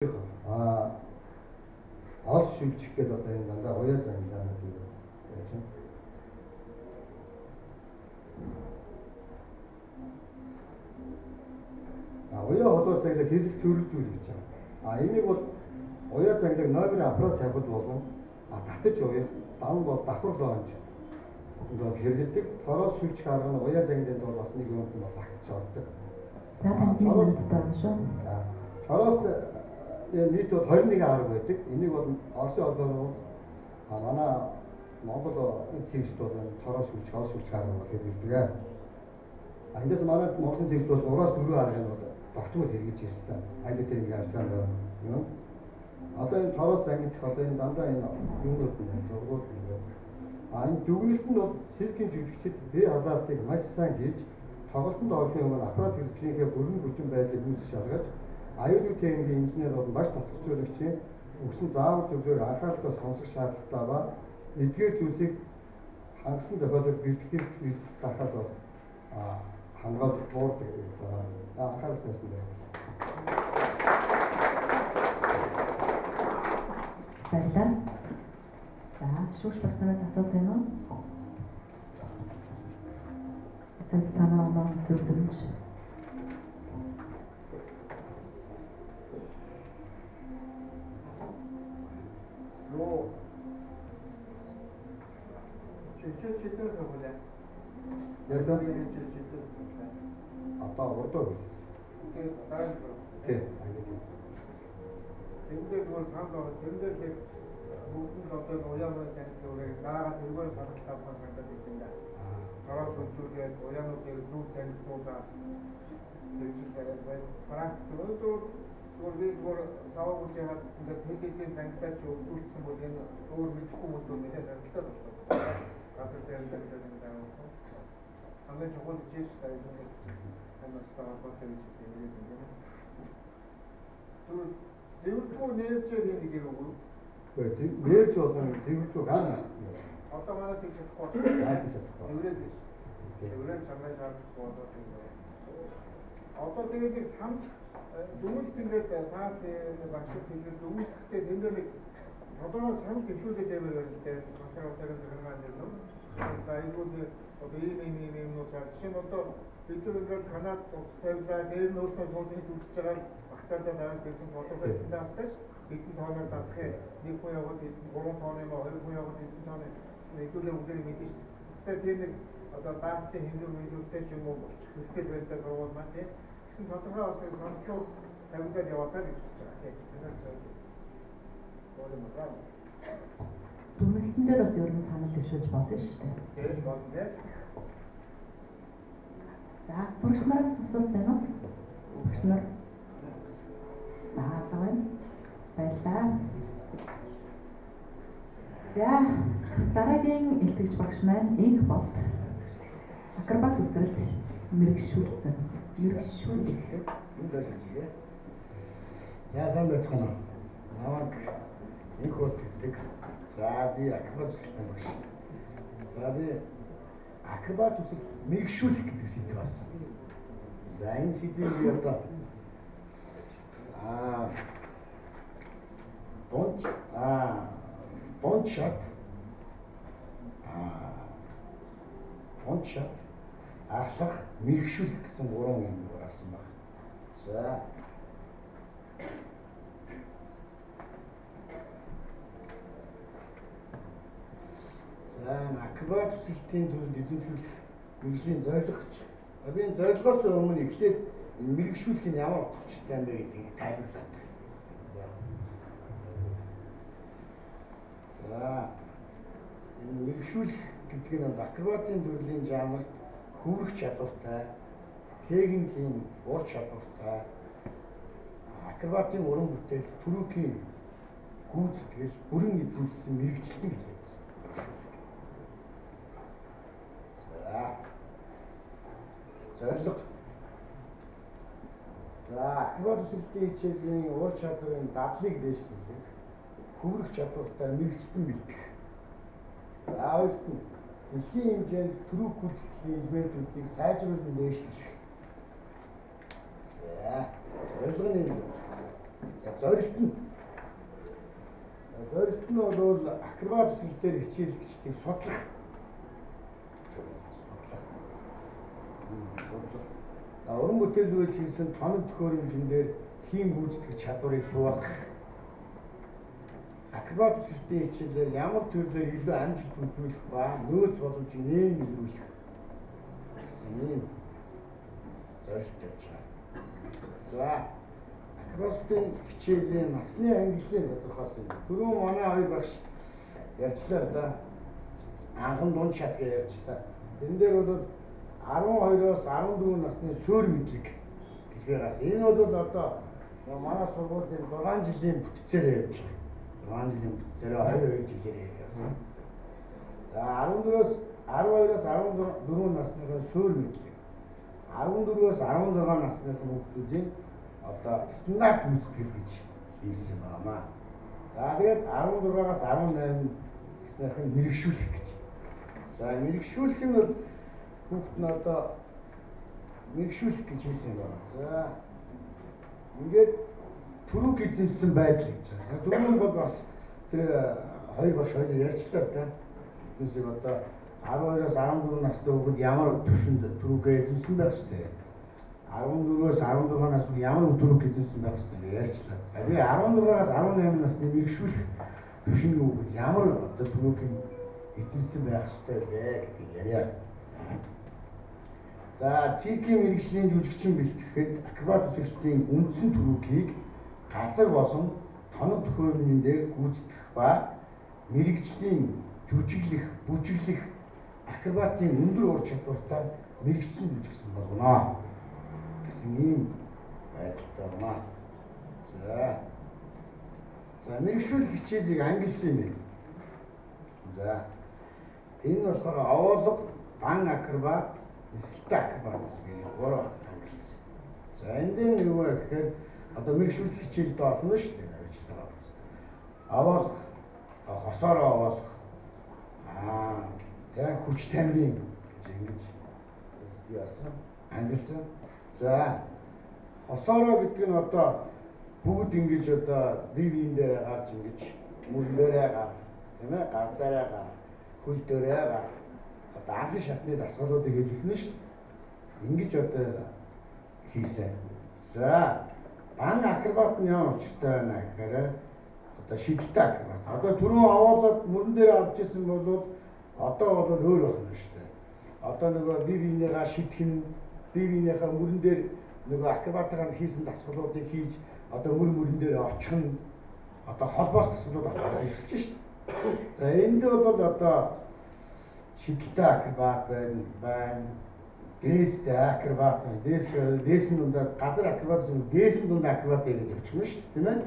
А ол шүлжих гэдэг одоо энэ дандаа уяа зангилаанууд юм яаж юм. А уяа холоос зангилаа хэрэглэх төрөл зүйл гэж байгаа. А энийг бол уяа зангилааг номерын аппарат тавихад болон татаж уях, дан бол давхар лонж бол хэрэглэдэг. Тороос шүлжих арга нь уяа зангилаанд бол бас нэг юмд нь багтж ордог. За танд нэг минут байгаа шүү. За тороос нийт бол 21 арга байдаг. Энийг бол Оросын холбооны улс манай Монгол цэгцд бол тороос шүлжих, ол шүлжих арга бол хэрэглэдэг. А эндээс манай Монголын цэгцд бол 3-4 аргыг бол тогтмол хэрэгжиж ирсэн. Аюул техникийн ажиллагааны юм. Одоо энэ тороос зангидах одоо энэ дандаа энэ юмнууд нь зургууд нь. А энэ дүгнэлт нь бол циркийн жүжигчид бие халаалтыг маш сайн хийж тоглолтод орохын өмнө аппарат хэрэгслийнхээ бүрэн бүтэн байдлыг үүсэж шалгаж аюулгүй техникийн инженер болон багш тасалжуулагчийн өгсөн заавар зөвлөгөөг анхааралтай сонсох шаардлагатай ба эдгээр зүйлсийг хангасан тохиолдолд бэлтгэл эрсдэл гарахаас бол хамгаалж буурдаг гэж байгаа. Анхаарал тавьсан байна. Баярлалаа. За, шүүгч багш нараас асуулт байна уу? Эсвэл санаа оноо зөвлөмж. Юу? Чичээ хөвлөө. Яасан? Чичээ. Одоо урдаа үзсэн. Тэгээд дараа нь тий, аяа. Тэндээ бол санал байгаа. Тэндээ л бүгд нь одоо уяанууд танилцуулаад даагаад эргээр санал тавьсан санагдаад байсан да. Тороос үзүүлээд уяануудыг зүг танилцуулаад тэгж л байна. Практик өнөөдөр зүгээр би зүгээр саваг үл яагаад ингээд хэд хэдийн танилцаач үзүүлсэн бол энэ өөр мэдэхгүй хүмүүс нэлээд сонирхолтой болсон. Газар дээр танилцаад юм даа. Хамгийн чухал жишээ шүү дээ. Энэ бас холбоотой гэж хэлээд байна тийм ээ. Тэгвэл зэвлэггүй нэржээр энэ гэр үгүй. Нэрж болон зэвлэггүй ган. Одоо манай тэгж чадахгүй. Яаж тэгж чадахгүй. Зэвлээд биш. Зэвлээд санаа шаардахгүй болоод юм байна. Одоо тэгээд нэг хамт дүгнэлт ингээд таас багш хэлээд дүгнэлттэй тэндээ нэг тодорхой санал дэвшүүлээд яваар байна л дээ. Масар удаагийн захиргаан дээр нөө. За айгуу одоо ийм ийм ийм юмнууд жишээ нь одоо бид нар ингээд канаад утас тавилаа, дээр нь өөрсдөө сууж үзэж байгаа багцаадаа давж гэсэн тодорхой стандарттай хэдэн тооноор дадах юм. Нэг хүн яваад хэдэн 3 тоон юм аа, 2 хүн яваад хэдэн тоон юм. Хэдүүлээ бүгдээ мэднэ шүү дээ. Тэгэхээр тийм нэг одоо даацын хэмжүүр хэмжүүртэй ч юм уу болчих хэрэгтэй байдаг сургууль маань тийм. Тэгсэн тодорхой бас нэг саналууд тавигдаад яваасаа гэж бодож байгаа тийм. Тэрнээс өөр юм байна. Дүгнэлтэн дээр бас ер нь санал дэвшүүлж болно шүү дээ. Тийм болно тийм. За, сурагч нараас асуулт байна уу? Багш нар. За, алга байна. Баярлалаа. За, дараагийн илтгэгч багш маань инх болт акробат үсрэлт мэрэгшүүлсэн. Мэрэгшүүлэх. Энд ажиллаж. За, сайн байцгаана уу? Намайг инх болт гэдэг. За, би акробат үсрэлтийн багш. За, би акробат үсрэлт мэрэгшүүлэх гэдэг сэдв авсан. За, энэ сэдвийг би одоо дунд шат дунд шат ахлах мэрэгшүүлэх гэсэн гурван юм авсан байна. За За акробат үсрэлтийн төрөнд эзэмшүүлэх мэргэжлийн зорилго. Би энэ зорилгоос өмнө эхлээд мэрэгшүүлэх нь ямар утга учиртай юм бэ гэдгийг тайлбарлаад. За энэ мэрэгшүүлэх гэдэг нь акробатын төрлийн жанрт хөврөх чадвартай, техникийн ур чадвартай, акробатын уран бүтээл, трюкийн гүйцэтгэл бүрэн эзэмшсэн мэрэгчлэн гэлээ. За зорилго. За акробат үсрэлтийн хичээлийн ур чадварын дадлыг дээшлүүлэх, хөврөх чадвартай мэрэгчлэн бэлтгэх. За хоёрт нь дэлхийн хэмжээнд трюк гүйцэтгэлийн элементүүдийг сайжруулан дээшлэх. За зорилго нь энэ. За зорилт нь бол акробат үсэг дээр хичээлэгчдийг судлах. За уран бүтээлүүд хийсэн тоног төхөөрөмжөн дээр хийн гүйцэтгэх чадварыг суулгах. Акробат үсгтийн хичээлээр ямар төрлөөр илүү амжилт үзүүлэх ба нөөц боломжийг нээн илрүүлэх гэсэн ийм зорилт тавьж байгаа. За акробатын хичээлийн насны ангиллыг тодорхойлсон юм. Түрүүн манай хоёр багш ярьчлаа л да. Анхан дунд шат гэж ярьчлаа. Тэрэн дээр бол 12-оос 14 насны суурь мэдлэг гэж байгаас. Энэ бол одоо манай сургуулийн 6 жилийн бүтцээр явж байгаа. 6 жилийн бүтцээр 22 жилээр явсан. За 14-өөс 12-оос 14 насныхын суурь мэдлэг. 14-өөс 16 насныхын хүүхдүүдийн одоо стандарт гүйцэтгэл гэж хийсэн байна. За тэгээд 16-аас 18 насныхын мэрэгшүүлэх гэж. За мэрэгшүүлэх нь бол хүүхд нь одоо мэрэгшүүлэх гэж хийсэн юм байна. За ингээд түрүүг эзэмсэн байдал гэж байгаа. За түрүүн бол бас тэр хоёр багш хоёр ярьчлаа да. Тэднээсийг одоо 12-оос 14 настай хүүхэд ямар түвшинд түрүүгээ эзэмсэн байх ёстой. 14-өөс 16 насны ямар түрүүг эзэмсэн байх ёстой гэж ярьчлаа. За би 16-аас 18 насны мэрэгшүүлэх түвшиний хүүхэд ямар одоо түрүүгийг эзэмсэн байх ёстой вэ гэдгийг яриа. За циркийн мэргэжлийн жүжигчин бэлтгэхэд акробат үсгэлтийн үндсэн түрүүгийг газар болон тоног төхөөрөмжийн дээр гүйцэтгэх ба мэргэжлийн жүжиглэх, бүжиглэх акробатын өндөр ур чадвартай мэргэжсэн жүжигсэн болгоно гэсэн ийм байдалтай байна. За. За мэргэшүүлэх хичээлийг ангилсан юм. За. Энэ болохоор овоолго, дан акробат, нисэлтэй акробат гэж гурав ангилсан. За энэ дээр юу вэ гэхээр одоо мэргэшүүлэх хичээлд орно шүү дээ. Ажиллагаа болсон. Овоолго, хосоороо овоолго. Аа, тэг хүч тамирын гэж ингэж яасан ангилсан. За хосоороо гэдэг нь одоо бүгд ингэж одоо бие биен дээр гарч ингэж мөрөн дээрээ гарах, тийм ээ, гар дээрээ гарах, хөл дээрээ гарах. Одоо анхан шатны дасгалуудыг хийж эхэлнэ шүү дээ. Ингэж одоо хийсэн. За дан акробат нь ямар учиртай байна гэхээр одоо шидэлтэй акробат. Одоо түрүүн овоолоод мөрөн дээр авч ирсэн бол одоо бол өөр байна шүү дээ. Одоо нөгөө бие биенийгаа шидэх нь, бие биенийхээ мөрөн дээр нөгөө акробатаар хийсэн дасгалуудыг хийж одоо мөрөн дээр очих нь одоо холбоос дасгалууд орж ирж шүү дээ. За энд бол одоо шидэлтэй акробат байна. Дээстэй акробат байна. Дээсэн дундаа газар акробат гэсэн дээсэн дундаа акробат гэдэг явчихна шүү дээ, тийм ээ.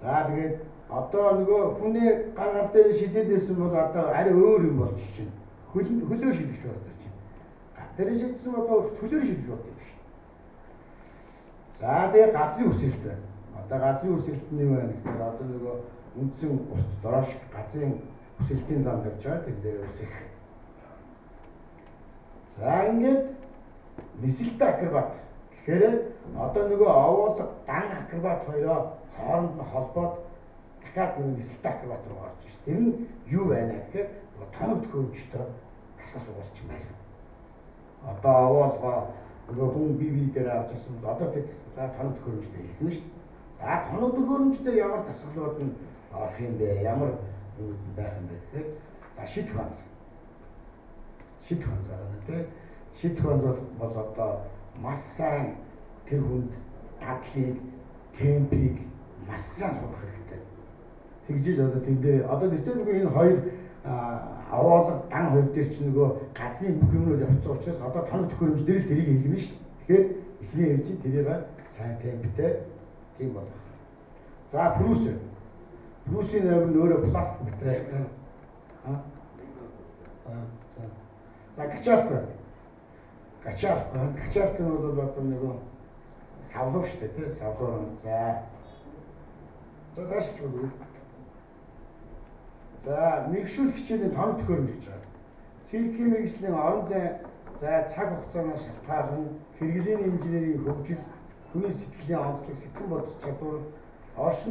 За тэгээд одоо нөгөө хүний гар гар дээр шидээд байсан бол одоо арай өөр юм болж чинь. Хөлөөр шидэж болдог чинь. Гар дээр шидсэн бол хөлөөр шидэж болдог юм шүү. За тэгээд газрын үсрэлт байна. Одоо газрын үсрэлт нь юу байна гэхээр одоо нөгөө үндсэн урт доош газрын үсрэлтийн зам гэж байгаа. Тэр дээр үсэх. За ингээд нисэлтэй акробат гэхээр одоо нөгөө овоолго, дан акробат хоёроо хооронд нь холбоод дахиад нөгөө нисэлтэй акробат руу орж ирж. Тэр нь юу байна гэхээр тоног төхөөрөмжтэй дасгал сургууль юм байна. Одоо овоолгоо нөгөө хүн бие бие дээр авч ирсэн бол одоо тэр дасгалаа тоног төхөөрөмжтэй хийх нь шүү дээ. За тоног төхөөрөмжтэй ямар дасгалууд нь орох юм бэ? Ямар юмуд нь байх юм бэ гэхээр за шидэх онц. Шидэх онц байна тий. Шидэх онц бол одоо маш сайн тэр хүнд дадлыг, темпийг маш сайн сурах хэрэгтэй. Тэгжиж одоо тэн дээр одоо нэртэй нөгөө энэ хоёр овоолго, дан хоёр дээр чинь нөгөө газрын бүх юмнууд явцсан учраас одоо тоног төхөөрөмж дээр л тэрийг хийх юм шүү. Тэгэхээр эхний ээлжид тэрийг сайн темптэй тийм болгох. За плюс. Плюсийн нэр нь өөрөө пластик материалтай. За качалка байна. Качалка. Качалка нь бол одоо нөгөө савлуу шүү дээ, тий? Савлуур. За. За цааш ч үгүй. За мэргэшүүлэх хичээлийн тоног төхөөрөмж гэж байгаа. Циркийн мэргэжлийн орон зай за цаг хугацаанаас шалтгаалan хэрэглээний инженерийн хөгжил, хүний сэтгэлийн онцлог, сэтгэн бодох чадвар, Оршин